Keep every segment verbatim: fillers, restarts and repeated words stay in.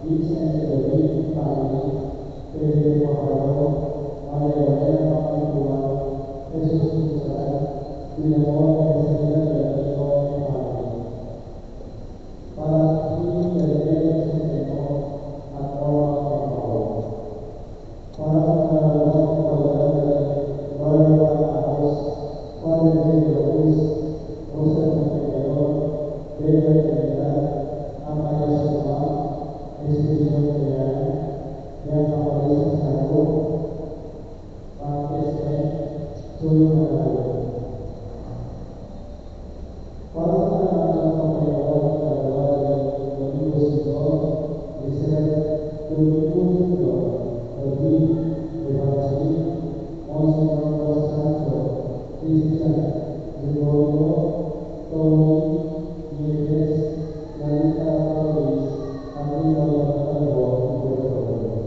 Vincent David family, Felipe Pablo, Maria Lorena Pangituan, Jesus Gonzalez, Filemon Ezequiel Bernardo and family. Para kang Daniel Centeno at Norma Pangao. Para kang Manuel Guadalupe, Mario Pangao, Father David Ruiz, Rosa Pangao, David Daniel, Amaya Suma, Espiritu Kaya, Bianca Marisa Saro, Marquez Ken, Julio Manalo. Para sa mga kapayapaan, Carvalho, Domingo Sito, Lisette, Domingo Julio, David, Evangeline, Monsignor Constanzo, Christian, Gregorio, Tony, Nieves, Lalita, Doris, Antonio, Antonio, Gregorio.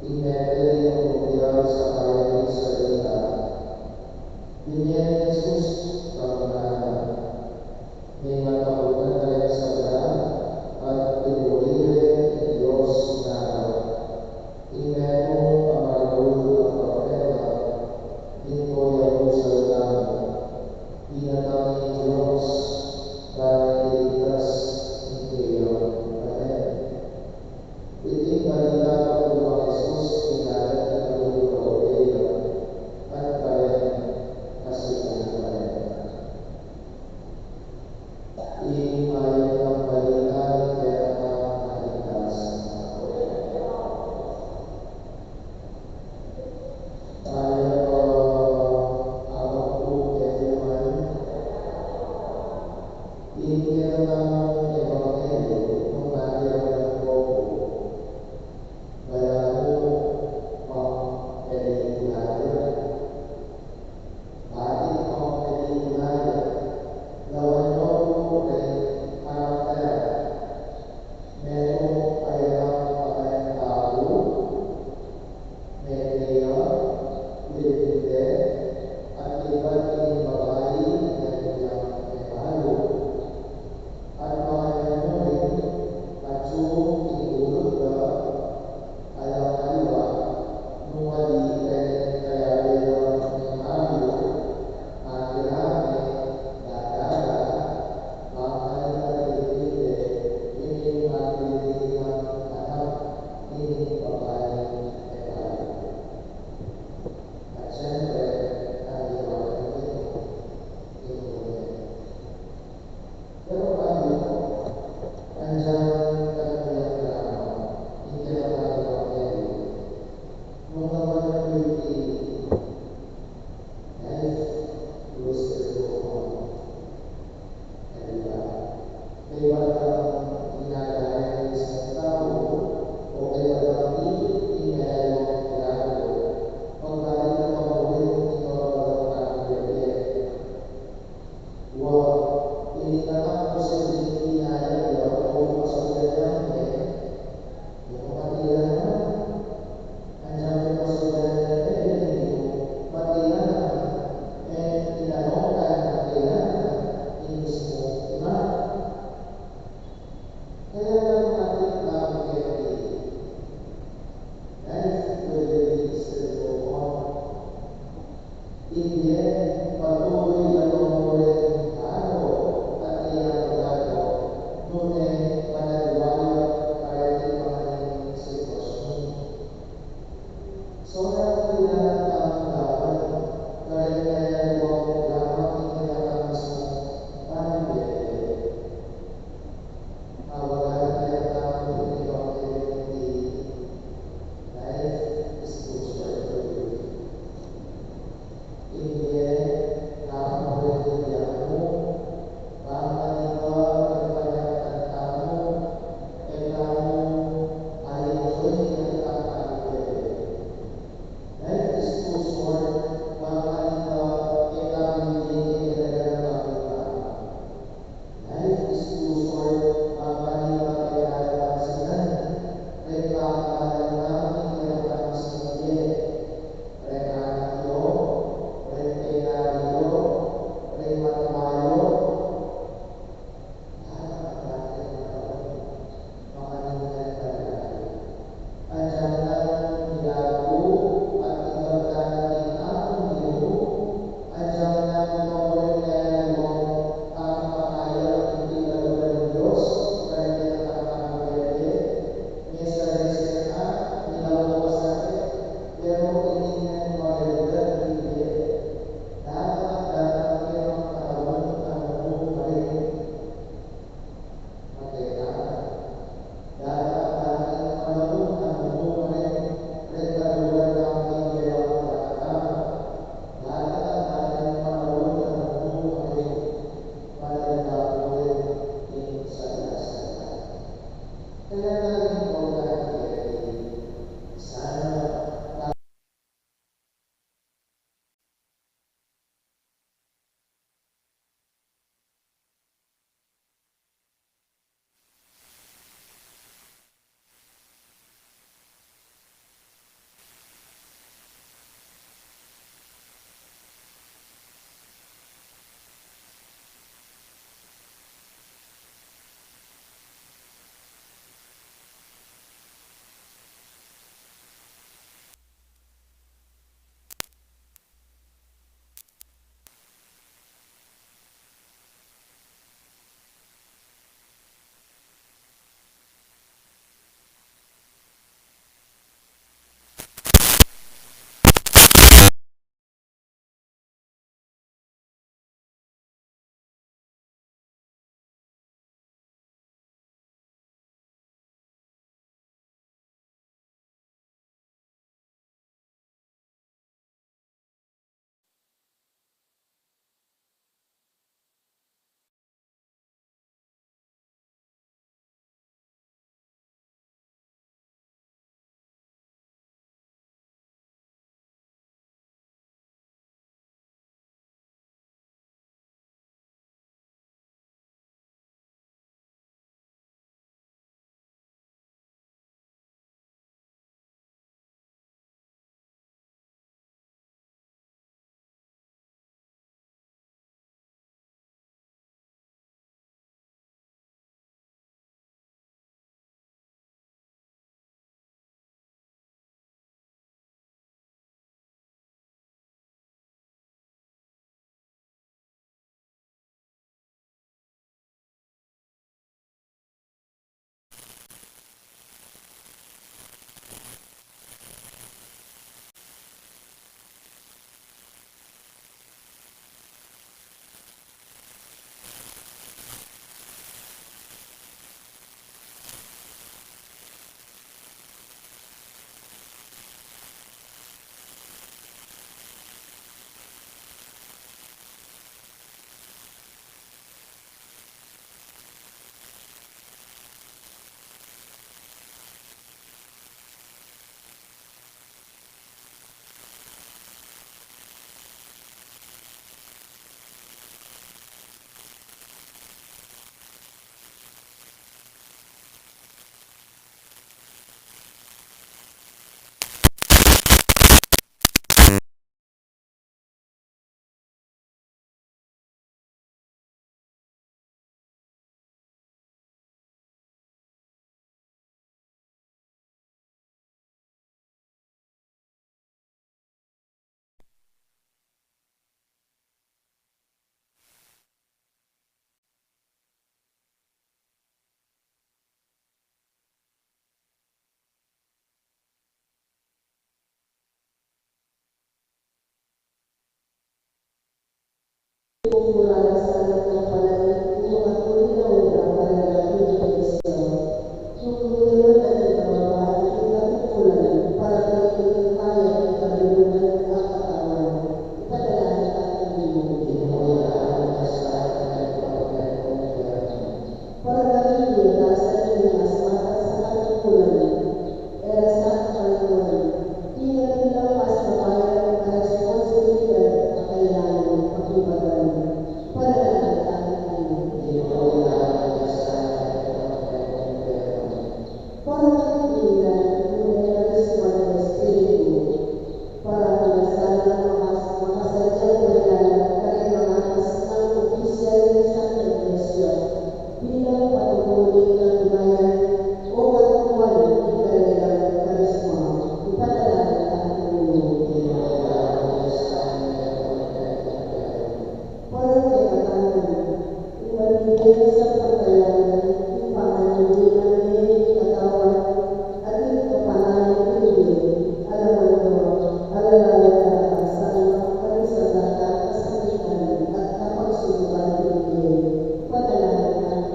Ing mete ring nobya saka ing sarili na. Binye nang Jesus, bang ngana, mengatapunan na ring sabla, at pinuri ne ing Dios, ngana, ing metung a maragul a propeta, ing Yerusalem, inatang ning Dios, bang iligtas ing keyang. Amen. Iting balita patungkul kang Jesus, ing adat ning Judeo, at karen, kasi karen. Pumula na sana kung panagit, umangat muli na ura, para na rin sa Kristo. Nung lumiwan na rin ang babae, ikatumpulan, para kay kaya ang kalulungan at katawan. Ipanalangin natin yung Para kami, tasan niya mas mata sa katukulan, era sa katukulan, tingnan lang mas mabaya ang responsibilidad at kailangan pagpibatan. Panalangin natin. Para kami, tingnan, tunay na mismo ng Espiritu. Para kami sana makas-, makasadyang dahilan at karimang atas ng opisyal ng Santa Iglesia bilang patutuling katunayan o katutuan ng kanilang karisma. Ipanalangin natin. Para kay Katarina, iwan ni Dios sa pagkayari, ipangalan ni Katawan, Atin ka panayan kini, alaman ko, alalayan ka na sa anak, kami sa data, kasakitan, at kapagsubukan kini. Panalangin natin.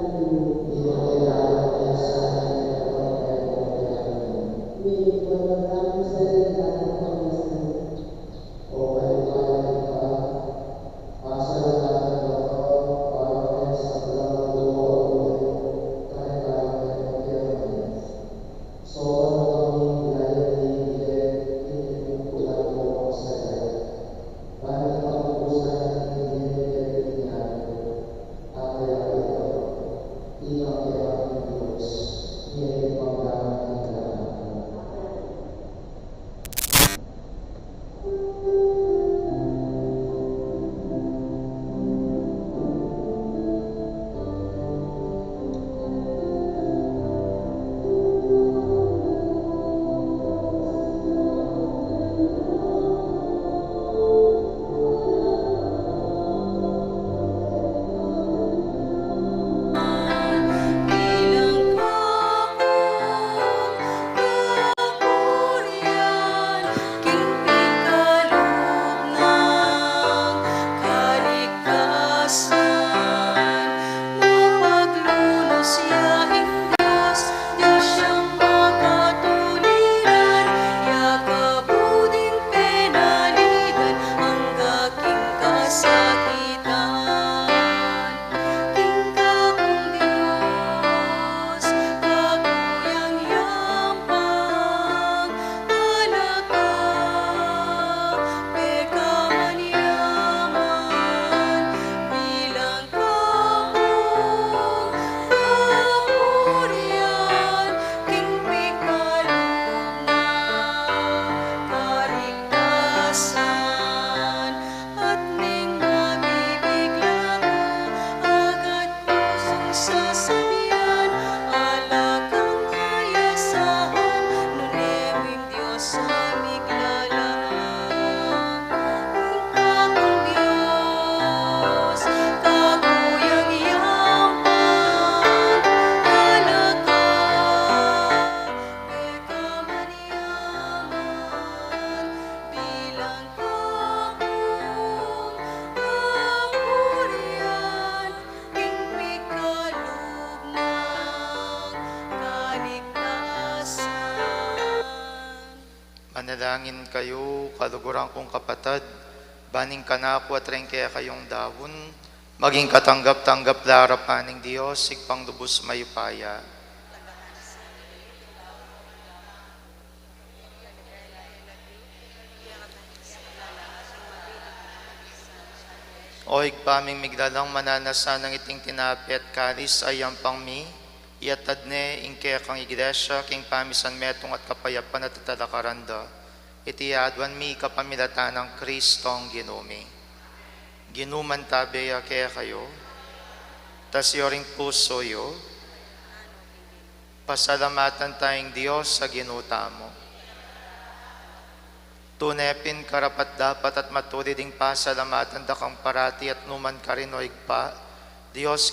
Minit ko na lang sa rin at kapagmasan. O kalipayan ka, pasalamatan ka, para kay sa pagmamatuo ang buhay, kaya kaya kaya kaya. Sobrang kami nilaya ni Miguel, hindi mo kulang po ang saya. Bali, pagpupusan ni Miguel, Miguel, Miguel, ang kaya ito, ikang kaya ng Diyos, niya yung pagkakamit ng kailangan. King Ginoong Dios, kaku yang yampang, ala ka pekamanyaman, bilang kapung kapurian, king pikalub na kaligtasan. At ning mabibigla ku, agad pusung sasabian, ala kang ayasahan, nune mu ing Dios a miglalang. Ing kakung Dios, kaku yang yampang, ala ka pekamanyaman, bilang kapung kapurian, king pikalub na kaligtasan. Manalangin kayu, kaluguran kung kapatad, ban ing kanaku at ring kekayung daun, maging katanggap-tanggap la arapan ning Dios, Ibpang lubus mayupaya. O Ibpa ming miglalang, mananu na sanang iting tinape at kalis a yampang mi, iatad ne ing kekang Iglesia king pamisan metung at kapayapan at talakaran da. Iti aduan mi kapamilatan nang Kristong Ginu mi. Ginu, mantabe ya kekayu, tasiyu ring pusu yu. Pasalamatan taya ing Dios a Ginu tamu. Tune pin karapat-dapat at matulid ing pasalamatan da kang parati at nukarin man, o Ibpa, Dios